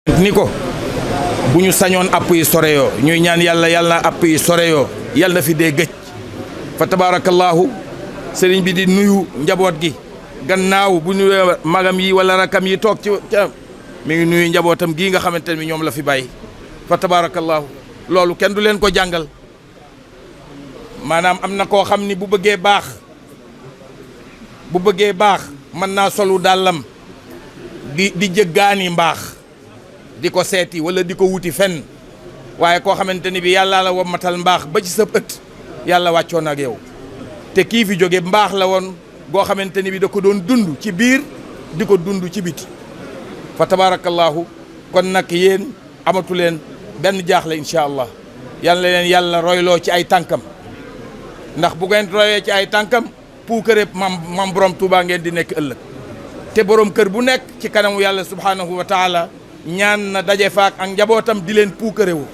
ni ko bu ñu sañoon app yi sore yoo ñuy ñaan yàlla yàlla na app yi sore yoo yàlla na fi dee gëj fa tabaarakallaahu sëriñ bi di nuyu njaboot gi gannaaw bu ñu magam yi wala rakam yi toog ci mi ngi nuyu njabootam gii nga xamante ne ñoom la fi bàyyi fa tabaarakallaahu loolu kenn du leen ko jàngal maanaam am na koo xam ni bu bëggee baax mën naa solu dàllam di jëggaani mbaax di ko seeti wala di ko wuti fenn waaye koo xamante ni bi yàlla la wammatal mbaax ba ci sa ëtt yàlla wàccoon ak yow te kii fi jóge mbaax la woon goo xamante ni bi da ko doon dund ci biir di ko dund ci biti fa tabaarakallaahu kon nag yéen amatu leen benn jaaxle incha allah yàlla leen yàlla royloo ci ay tànkam ndax bu ngeen royee ci ay tànkam puukare mam borom Tuubaa ngeen di nekk ëllëg te borom kër bu nekk ci kanamu yàlla subhaanahu wa taala ñaan na daje faak ak njabootam di leen puukarewu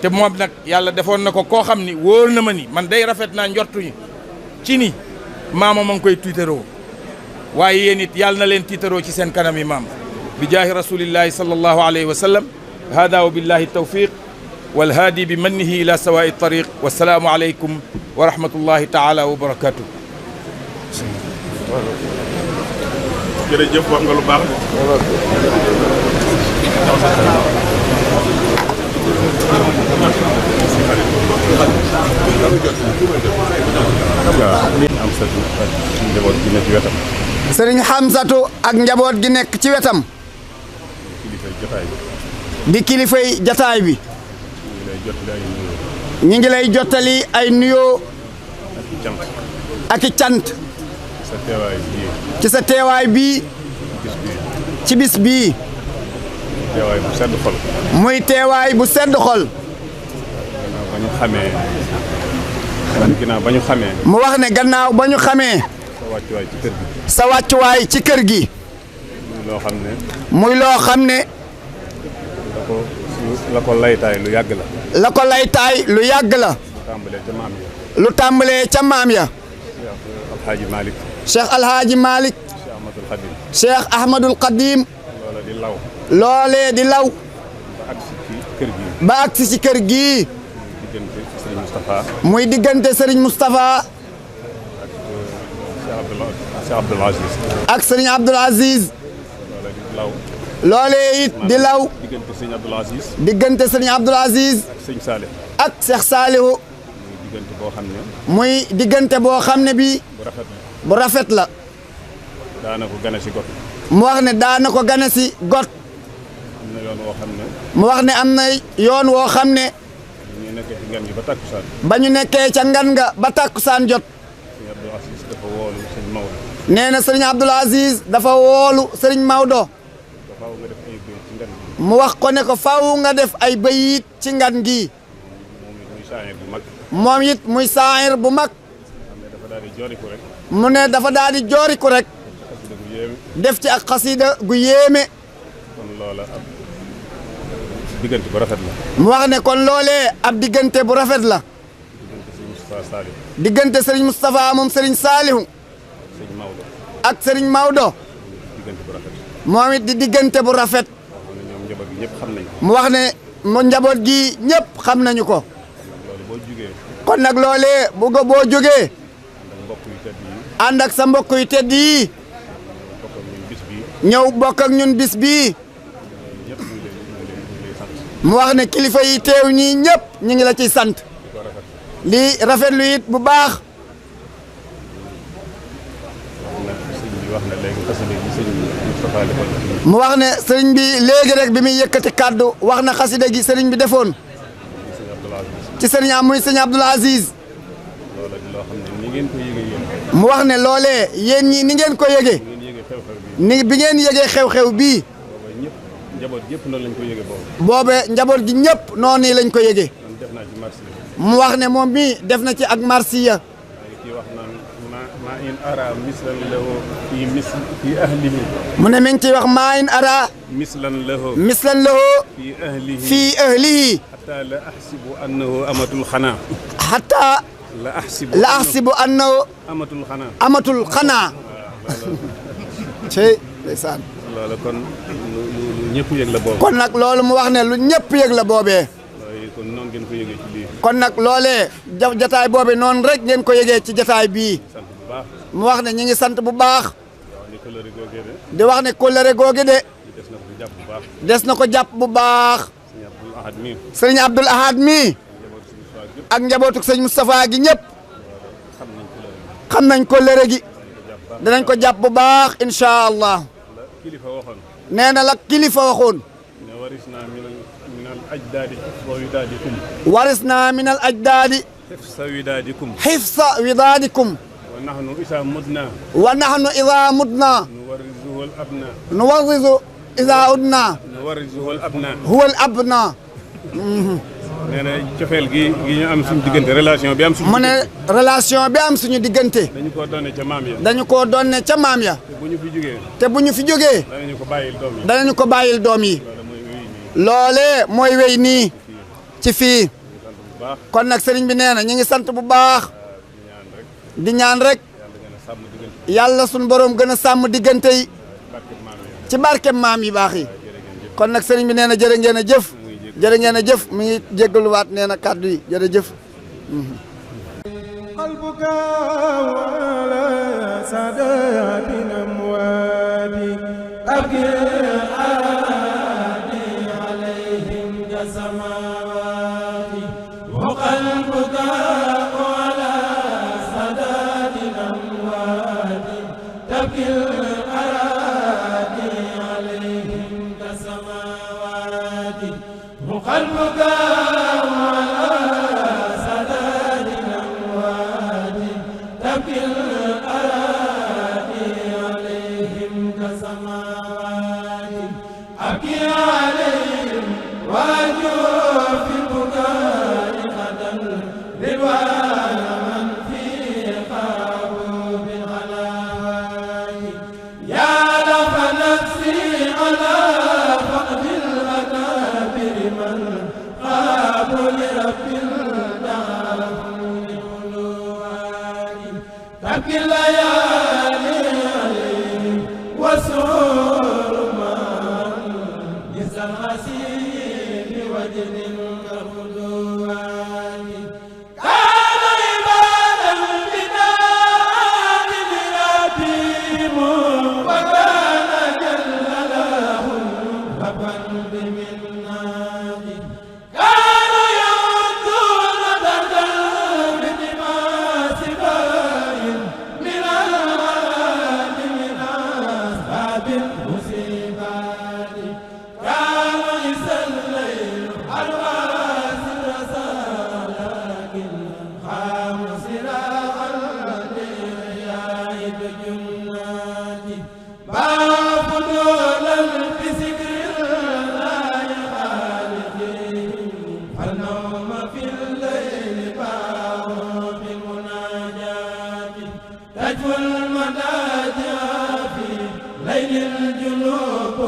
te moom nag yàlla defoon na ko koo xam ni wóor na ma ni man day rafet naa njortuñu ci ni maama ma ngi koy tiitaroo waaye yéen it yàlla na leen tiitaroo ci seen kanam yi maam bi jaahi rasulillahi sallallahu alayhi wa sallam hada wa billahi tawfiq wal haadi bi mannihi ila sawaa'i tariq wasalaamu aleykum wa rahmatullahi taala wa barakatuh. jërëjëf wax nga lu baax sëriñ Xamsatu ak njaboot gi nekk ci wetam di kilifay jataay bi ñi ngi lay jottali ay nuyoo ak i cant ci sa teewaay bii ci bis bii teewaay bu sedd xol muy teewaay bu sedd xol ginnaaw ba ñu xamee mu wax ne gannaaw ba ñu xamee sa wàccuwaay ci kër gi muy loo xam ne la ko laytaay lu yàgg la la ko laytaay lu yàgg la lu tàmbalee ca maam ya Alhaaji Malick Cheikh Alhaaji Malick Cheikh Ahmadul Qadim loolee di law ba agsi ci kër gi muy diggante Serigne Moustapha ak Serigne Abdoul Aziz loolee it di law diggante Serigne Abdoul Aziz ak Cheikh Salihu muy diggante boo xam ne bi bu rafet la daana ko gane si got mu wax ne daana ko gane si got mu wax ne am na yoon woo xam ne ba ñu nekkee ca ngan nga ba tàkkusaan jot nee na sëriñ Abdoul Aziz dafa woolu sëriñ Maodo mu wax ko ne ko faaw nga def ay bayit ci ngan gi moom it muy saayir bu mag mu ne dafa daal di jooriku rek def ci ak xasida gu yéeme diggante bu rafet la mu wax ne kon loolee ab diggante bu rafet la diggante Serigne Moustapha moom Serigne Salihu ak Serigne Maodo moom it di diggante bu rafet mu wax ne mu njaboot gi ñëpp xam nañu ko kon nag loolee bu ko boo jógee ànd ak sa mbokk yu tedd yi ñëw bokk ak ñun bis bii mu wax ne kilifa yi teew ñii ñëpp ñu ngi la ciy sant lii rafetlu it bu baax mu wax ne sëriñ bi léegi rek bi muy yëkkati kàddu wax na xasida gi sëriñ bi defoon ci sëriñ am muy sëriñ Abdoul Aziz mu wax ne loolee yéen ñi ni ngeen ko yëgee ni bi ngeen yëgee xew-xew bii boobe njaboot gi ñëpp noonu lañ ko yëgee mu wax ne moom mii def na ci ak marsiya mu ne mi ngi ciy wax maa in ara mislan lahu fii ahlihi hatta la ahsibu annahu amatul xanaa hatta la ahsibu annahu amatul xanaa cey ndeysaan loola kon lu ñëpp yëg la boobu. kon nag loolu mu wax ne lu ñëpp yëg la boobee. waaye kon noonu ngeen ko yëgee ci lii. kon nag loolee jataay boobee noonu rek ngeen ko yëgee ci jataay bii. sant bu baax. mu wax ne ñi ngi sant bu baax. waaw ni kóllëre googee de. di wax ne kóllëre googi de. des na ko jàpp bu baax. des na ko jàpp bu baax. sëñ Abdul Ahad mii. sëriñ Abdul Ahad mii. ak njabootuk sëñ Moustapha gi ñëpp. xam nañ kóllëre gi. danañ ko jàpp bu baax incha allah. kilifa waxoon. nee na la kilifa waxoon. ne waris naa minal ajdaadi wa widaadikum. waris naa minal ajdaadi. xifsa widaadikum. xifsa widaadikum. wa nahnu isa mudna. wa nahnu ida mudna. nuwarrizuhu al abna. nuwarrizu ida udna. nuwarrizuhu al abna. huwa al abna. nee na cofeel gi ñu am suñu diggante relation bi am suñu. mu ne relation bi am suñu diggante. dañu koo doone ca maam ya. dañu koo doone ca maam ya. te bu ñu fi jógee. te bu ñu fi jógee. danañu ko bàyyil doom yi. danañu ko bàyyil doom yi. loolee mooy wéy nii. ci fii. kon nag sëriñ bi nee na ñu ngi sant bu baax. di ñaan rek. yàlla suñu borom gën a sàmm diggante yi. ci barkeem maam yi baax yi. kon nag sëriñ bi nee na jërë ngeen a jëf. jërë ngeen a jëf mi ngi jéggaluwaat nee na kàddu yi jërëjëf. qalbuka wala saadatin amwaati abki aadi alayhim kasamawaati wa qalbuka wala saadatin amwaati tabki aadi alayhim kasamawaati وقلبك على سداد الأموات تبكي الأراضي عليهم كسماوات أبكي عليهم وأجو في البكاء غدا رضوان من في قابوا بالغلاوات يا لف نفسي على فقد الأكابر من قابوا لرب دعاهم للعلوات تبكي الليالي عليهم وسرور من مثل الغسيل وجد كالغدوات كانوا عبادا بداد لربهم وكان جل لهم ربا بمنات كانوا يعدون دردا بدماء سباء من العاد من أسباب المصيبات كانوا يسلين الواس الرسالة لكن خاموا سراعا لإحياء الجنات باب دولا بذكر الله خالقهم فالنوم في الليل باب بالمناجات تجوى المناجات في ليل الجنوب